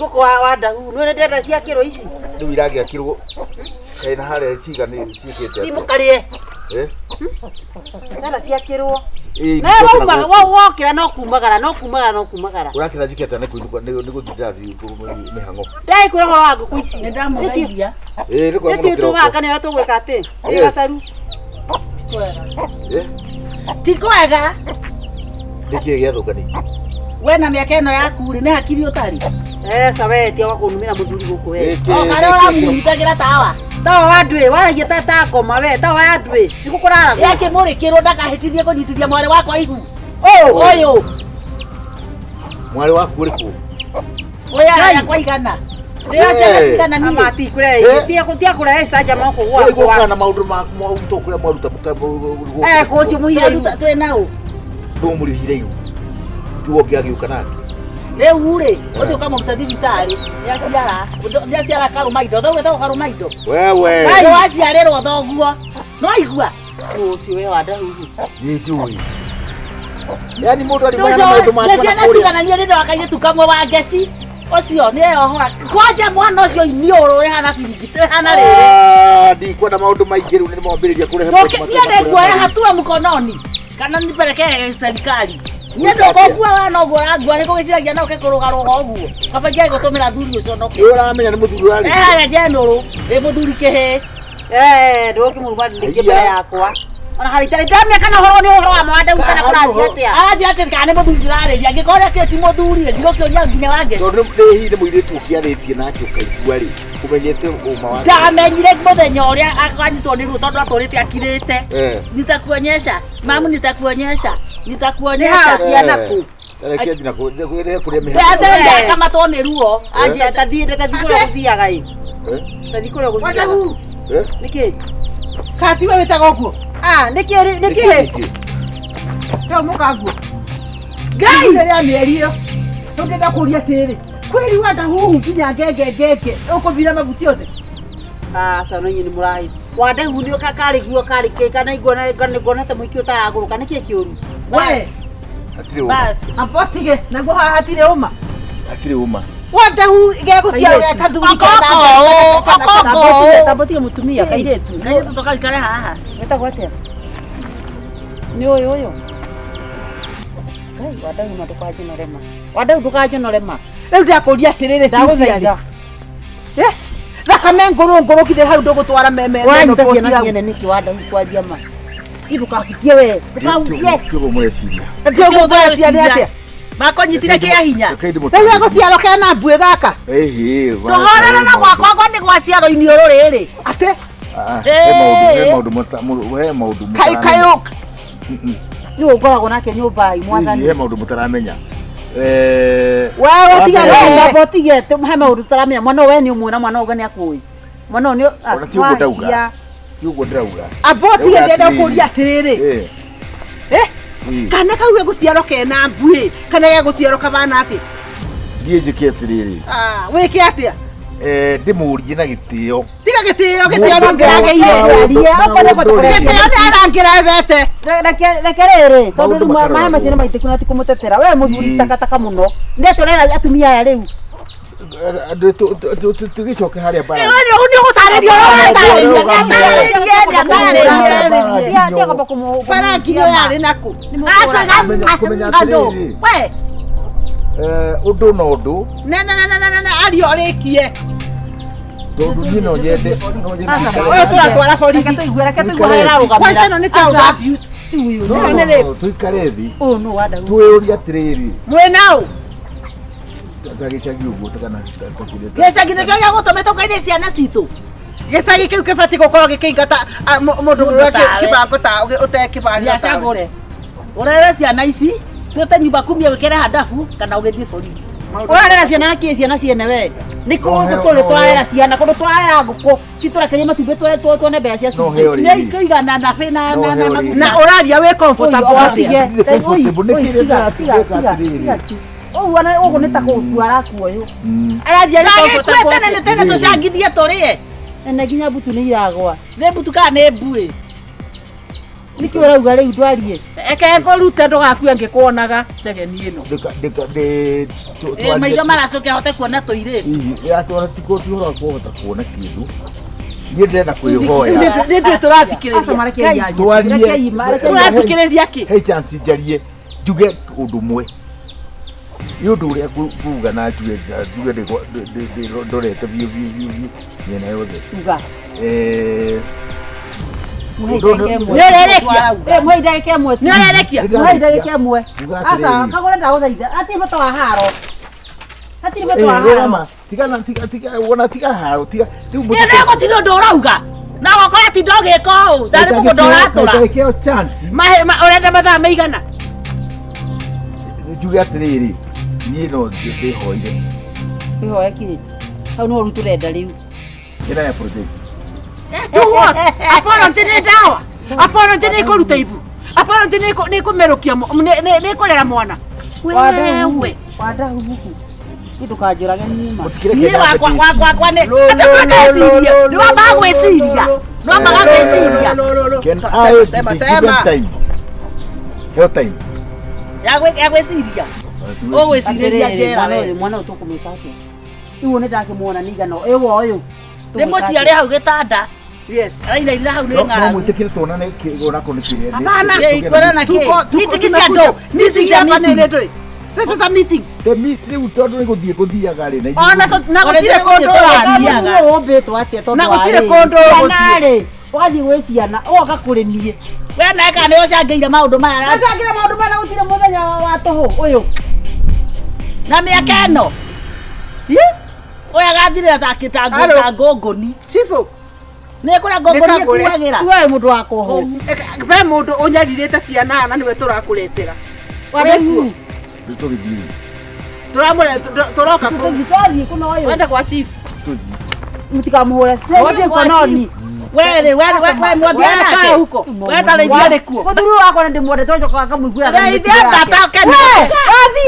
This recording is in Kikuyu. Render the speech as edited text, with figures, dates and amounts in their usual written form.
Ngũkũ wa ndahu. Nĩ ndĩrenda ciakĩrwo ici. Rĩu iragĩakirwo kaĩ na harĩa ciga nĩ ciĩkĩte Ti atĩa? mũkarĩe. Eh? Ndĩrenda ciakĩrwo. Ĩĩ, Nawe nĩcoka wauma na gũkũ. wokĩra no kumagara no kumagara no kumagara. Ũrakĩra njĩke atĩa nĩ kũinũka nĩ gũthiĩ ndĩrathiĩ mĩhang'o. Ndagĩkwĩra ũhoro wa ngũkũ ici. Nĩ ndamũgeithia. Ĩĩ, nĩ kwega Nĩtĩ mũno kĩroko. tũgaka nĩ ũrĩa tũgwĩka atĩ. Ĩ Yes. gacaru. Eh? Ti kwega. Nĩkĩĩ gĩathũka ningĩ? We na mĩaka ĩno yaku rĩ, nĩ hakiri ũtarĩ. Eca we tiga kũnumĩra mũthuri gũkũ we. Nĩkĩĩ- O karĩa nĩkĩĩ- ũramũnyitagĩra tawa. Tawa wa ndwĩ waragia ta ngoma we tawa ya ndwĩ nĩkũ kũraragwo. Yakĩmũrĩkĩrwo ndakahĩtithie kũnyitithia mwarĩ wakwa ihu. Ũũ. Ũyũ. Mwarĩ waku ũrĩkũ? Ũyũ araya kwa igana. Rĩrĩa ciana Eh. cigana niĩ. Ama ti kũrehe Eh. tia kũrehe icanjama gũkũ Ĩĩ, gwakwa. gũkaga na maũndũ maku ma ũrutwo kũrĩa mwaruta Eh kũ ũcio mũhire ihu. Twaruta twĩ naũ. Ndũmũrĩhire ihu. Kiugo kĩagĩũka nake. Rĩu rĩ, ũthiĩ ũkamũruta thibitarĩ. Nĩaciara. Nĩaciara karũma indo. Thoguo etagwo karũma indo. Wewe. Ai. Nĩwaciarĩrwo thoguo. Nĩwaigua? Ũcio we wa ndahuhu. Nĩ njũĩ. Yaani mũndũ arimana na maũndũ make Nĩ na ciana kũrĩa. cigana niĩ nĩ ndĩra kairĩtu kamwe wa ngeci. Ũcio nĩeyohora. Kwanja mwana ũcio iniũrũ ĩhana biringiti ĩhana rĩrĩ. Ah, ndikwenda maũndũ maingĩ rĩu nĩ mwambĩrĩria kũrehe maũndũ Niĩ matarĩ nĩnguoya na kũrĩa hatua mkononi kana nipelekee serikali. Niĩ Wĩka atĩa? ndũkũngua wana ũguo ũrangua nĩ kũgĩciragia no ũke kũrũgarũga ũguo. Kaba ingĩage gũtũmĩra thuri ũcio noke. Nĩ ũramenya nĩ mũthuri ũrarĩ. Eh harĩa njenũrũ ĩ mũthuri kĩhĩ. Eh ndũkĩmũruma rĩngĩ mbere yakwa. Ona harĩ itarĩ ndamenya kana ũhoro nĩ ũhoro wa mwandau kana kũrathiĩ atĩa. Aranjĩra atĩ kana nĩ mũthuri ndĩrarĩria angĩkorwo ũrĩa kĩĩ ti mũthuri rĩ ndigũkĩũria nginya wa ngeci. Tondũ nĩ hihi nĩ mũirĩtu ũkĩarĩtie nake ũkaigua rĩ ũmenyete ũma wake. Ndamenyire mũthenya ũrĩa akanyitwo nĩ ruo tondũ atũrĩte akirĩte. Eh. Nitakuonyesha mamu, nitakuonyesha, Nĩ nitakuonyesha. hao ciana kũ. Reke nginya kũrĩa mĩhang'o. Ndetera akamatwo nĩ ruo anjĩte. Tathiĩ tathiĩ kũrĩa gũthiaga ĩ. Eh? Tathiĩ kũrĩa gũthiaga. Wandahu. Eh? Nĩkĩ? Kati we wĩtagwo ũguo. Ah nĩkĩ nĩkĩ? Nĩkĩ? Rĩu mũkanguo. Ngai! Rĩrĩa mĩeri ĩyo. Rĩu ndĩrenda kũũria atĩrĩrĩ. Kwĩri Wandahuhu nginya ngenge ngenge ũkũbira mabuti othe. Ah ca no inyuĩ nĩ mũrahĩ. Wandahu nĩ karĩ guo karĩ kĩ kana iguona kana ta mũiki ũtaragũrũka nĩkĩ kĩũru? We. Hatirĩ ũma. Bas. Amba ũtige naguo haha hatirĩ ũma. Hatirĩ ũma. Wandahu gegũciarwo ge kathuri Okoko, okoko. Tambotige mũtumia kairĩtu. Kairĩtu tũkaikare haha. Wĩtagwo atĩa? Nĩ ũyũ ũyũ. Ngai Wandahu ma ndũkanjonore ma. Wandahu ndũkanjonore ma. Rĩu ndakũria atĩrĩrĩ Ndagũthaitha. Eh, thakame ngũrũ ngũrũ kinya hau ndũgũtwara meme Ũranyita ciana ciene nĩkĩ Wandahu kwaria ma. Ĩ ndũkahutie we. Ndũkahutie. Kĩũguo mũreciria. Ndũgũtwara ciana atĩa? Makũnyitire kĩa hinya. Reke ndĩmũtarĩrie. Rĩu egũciarwo kena mbuĩ gaka. Ĩhĩ, Ndũhorere na gwakwa gwa nĩ gwaciarwo iniũrũ rĩrĩ. Atĩ Ah, he maũndũ he maũndũ mũta- he maũndũ kai mũtaramenya. kayũ Nĩ ũngoragwo nake nyũmba ĩ mwathani. Hihi he maũndũ mũtaramenya. Eh, Wewe wa tiga mbere- we. Tambotige he maũndũ tũtaramenya. Mwana ũyũ we nĩ ũmwĩ na mwana ũyũ nĩ akũĩ. Mwana ũyũ nĩ Ona ti ũguo ndauga. Ti ũguo ndĩrauga. Amba ũtige Ndauga ndĩrenda atĩrĩrĩ. kũria atĩrĩrĩ. Eh, Eh, ĩ, kana kau gegũciarwo kena mbuĩ kana gegũciarwo kabana atĩa? Niĩ njĩke atĩrĩrĩ. Ah, wĩke atĩa? Eh, ndĩmũrie na gĩtĩo. Tiga gĩtĩo gĩtĩo no ngĩragĩire. Gĩtĩo nĩ arangĩrebete. Reke rĩrĩ tondũ Maũndũ rĩu maĩ makaroragwo. macio nĩ maitĩku na ti kũmũtetera we mũthuri Ĩ. takataka mũno nĩ atĩ ũrera atumia aya rĩu Andũ tũgĩcoke harĩa bara. Rĩu nĩ ũgũtarĩria ũrĩa ũratarĩria. Nĩatarĩrie, nĩatarĩrie. Bara nginyo yarĩ nakũ? Kũmenya Andũ. atĩrĩrĩ. We. Eh, ũndũ na ũndũ Ne ne ne ne ne ne aria ũrĩkie. tondũ niĩ no nyende no nyende Ũyũ tũratwara borithi. Reke tũigue reke tũigue harĩa ararũgamĩra. Kwanza ĩno nĩ child abuse. Rĩu ũyũ No, Ĩno no, nĩ rape. no, tũikare thĩ ũyũ nũ Wandahu. twĩyũrie atĩrĩrĩ Mwĩ nao? ta gĩcagi ũguo ta kana ta kĩrĩa ta- Gĩcagi nĩkĩo gĩagũtũmĩte ũkaine ciana citũ. Gĩcagi kĩu kĩbatiĩ gũkorwo gĩkĩingata ah, mũndũ Mũndũ ũrĩa tawe. kĩbango ta ũte kĩbandĩ. Nĩacagũre. Ũrere ciana ici twĩte nyumba kumia wĩkĩre handabu kana ũgĩthiĩ borithi. Ũrarera ciana na kĩ ciana ciene we nĩ No kũndũ heo- tũrĩ no tũrarera heo. ciana kũndũ tũrarera ngũkũ citũrekerie matumbĩ tuone mbeca cia No cumbĩ. heo Nĩ rĩrĩ. ikũigana na bĩ na No na na heo maguta. rĩrĩ. Na ũraria wĩ comfortable atĩa? Ndirĩ comfortable, nĩ kĩrĩa ndĩratuĩka atĩrĩrĩ. Ũguo ũguo nĩ ta gũkua arakua ũyũ. Araria wĩ comfortable Ndagĩkue tene atĩa? nĩ tene tũcangithie tũrĩe. Na nginya mbutu nĩ iragwa. Nĩ mbutu kana nĩ mbuĩ. Nĩkĩ ũrauga rĩu ndwarie? Eke ngũrute ndũgakue ngĩkuonaga njegeni ĩno. Ndĩka Maitho maracoke ahote kuona tũirĩtu. Yatwara tiko ti ũhoro wa kũhota kuona kĩndũ. Niĩ ndĩrenda kwĩhoya. Nĩ ndũĩ tũrathikĩrĩria. Aca marekei arie. Twarie. Rekei marekei Tũrathikĩrĩria kĩ? He chance njarie njuge ũndũ ũmwe. Nĩ ũndũ ũrĩa nguga na njuge njuge ndorete biũ biũ biũ biũ mĩena yothe. uga. Mũhe Ũndũ- ndagĩka ĩmwe. Nĩ ũrerekia? Mũhe ndagĩka ĩmwe tu. Nĩ ũrerekia? Mũhe ndagĩka ĩmwe. Uga Aca atĩrĩrĩ. kagũre ndagũthaitha. Hatirĩ bata wa haro. Hatirĩ bata wa haro. Rũgama tigana tiga tiga wona tiga haro tiga rĩu Nĩ nĩ gũtirĩ ũndũ ũrauga. Na gũkora tinda ũgĩka ũũ, tarĩ mũgũnda ũratũra. Ndagĩkeo chance Mahe ũrenda mathaa maigana? njuge atĩrĩrĩ niĩ no ndĩhoire Wĩhoe kĩ? Hau nĩho rĩu tũrenda rĩu. ĩna ya project. Do what? Apology nĩ ndawa. Apology nĩ ĩkũruta ibu. Apology nĩ ĩkũmerũkia nĩ ĩkũrera mwana. Wewe. Wadahuhu. Nĩ ndũkanjũrage niĩ ma. Mũtikĩreke Niĩ wakwa ndambe wakwa wakwa nĩ Lo, lo, atĩ lo, gwĩciria. lo, Nĩ wambaga lo, lo, gwĩciria. lo, Nĩ wambaga gwĩciria. Can I Sema, be sema. given time? Heo time. Ya gwĩciria. Ũgwĩcirĩria Atĩrĩrĩ, njera mwana we. ũyũ mwana ũyũ tũkũmwĩka atĩa? Rĩu nĩ ndakĩmuona nĩ igana ĩwe ũyũ. Nĩ mũciare hau gĩtanda. Yes. Arairairĩra hau nĩ No ng'aragu. mwĩtĩkĩre tuonane onako nĩ kĩrĩa. Hapana. Kuona kĩ? Meeting cia andũ. Meeting cia hapa nĩ meeting. ndũĩ. This is a meeting. Rĩu tondũ nĩ gũthiĩ gũthiaga rĩ na Ona na gũtirĩ kũndũ ũrathiĩ. Ũrathiaga. Ũmbĩtwo atĩa tondũ Na gũtirĩ warĩ? kũndũ ũgũthiĩ. Ciana rĩ, ũgathiĩ gwĩ ciana ũgoka kũrĩ niĩ. We nawe kana nĩ ũcangĩire maũndũ maya Ngacangĩra maũndũ maya na gũtirĩ mũthenya wa tũhũ ũyũ. na mĩaka ĩno. Ũyũ agathirĩra ta Hello. ta ngũngũni. Chifu. Nĩ kũrĩa ngũngũni Nĩkagũre. ĩkuagĩra. Tiga wĩ mũndũ wa kũhũ. Be mũndũ ũnyarirĩte ciana na nĩwe tũrakũretera. Wadahuhu. Rĩu tũgĩthiĩ. Tũramũre tũroka kũ. Tũthiĩ twathiĩ kũna ũyũ. Wenda kwa chief. Tũthiĩ. Mũtikamũhũre. Wathiĩ Cei kwa kononi. We rĩ, we we we mwathiĩ We nake. kaa huko. We ta rĩithia Warĩ kuo. Mũthuri wakwa nĩ ndĩmwendete tondũ njokaga ngamũiguĩra tha nĩ Rĩithia mĩtugo yake. ndata ũkene. We, wathiĩ.